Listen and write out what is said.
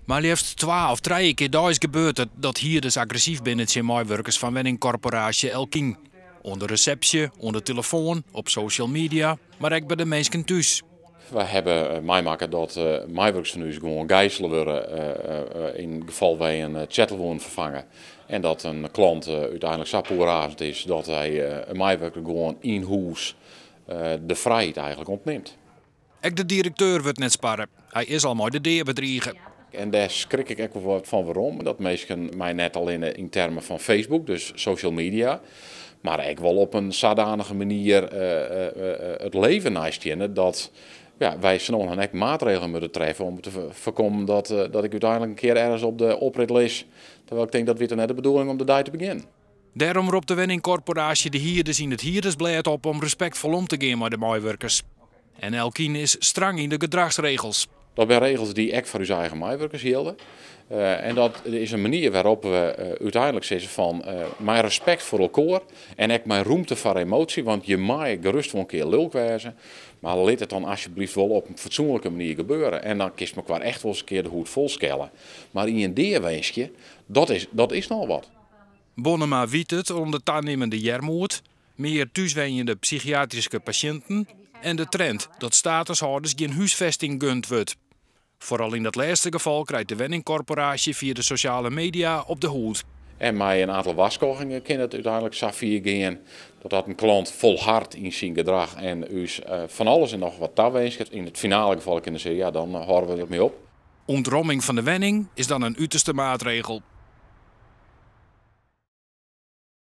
Mar leafst twa of trije kear deis gebeurt it dat hierders agressyf binne tsjin meiwurkers fan wenningkorporaasje Elkien. Oan de resepsje, oan de telefoan, op social media, mar ek by de minsken thús. Wy hawwe meimakke dat meiwurkers fan ús gewoan gijzele wurde yn it gefal wy in tsjettel woene ferfange. En dat in klant úteinlik sa poerrazend is dat hy in meiwurker gewoan yn hûs de frijheid eigentlik ûntnimt. Ek de direkteur wurdt net sparre. Hy is al mei de dea bedrige. En dêr skrik ik ek wol wat fan werom, dat minsken my net allinne yn termen fan Facebook, dus social media, mar ek wol op in sadanige manier it leven neistjinne dat ja, wy sa no en dan ek maatregelen moatte treffe om te foarkommen dat ik úteinlik in kear ergens op de oprit lis, terwyl ik tink dat wie toch net de bedoeling om de dei te begjinnen. Dêrom ropt de wenningkorporaasje de hierders yn it hierdersblêd op om respektfol om te gean mei de meiwurkers. En Elkien is strang yn de gedrachsregels. Dat binne regels dy't ek foar ús eigen meiwurkers jilde. En dat is in manier wêrop't we úteinlik sizze fan mei respekt foar elkoar en ek mei rûmte foar emoasje, want je meie gerust wol in kear lulk wêze, mar lit it dan asjebleaft wol op in fatsoenlike manier gebeure. En dan kinst mekoar echt wol ris in kear de hûd fol skelle. Mar ien dea winskje, dat is nochal wat. Bonnema wyt it oan de tanimmende earmoed, mear thúswenjende psychiatryske pasjinten en de trend dat statushâlders gjin húsfesting gund wurdt. Foaral yn dat lêste gefal krijt de wenningkorporaasje fia de sosjale media op de hûd. En mei in oantal warskôgingen kin it úteinlik safier gean dat dat in klant folhardt yn syn gedrach en ús fan alles en noch wat tawinsket. Yn it finale gefal kinne se sizze, ja, dan hâlde we dermei op. Untromming fan de wenning is dan in uterste maatregel.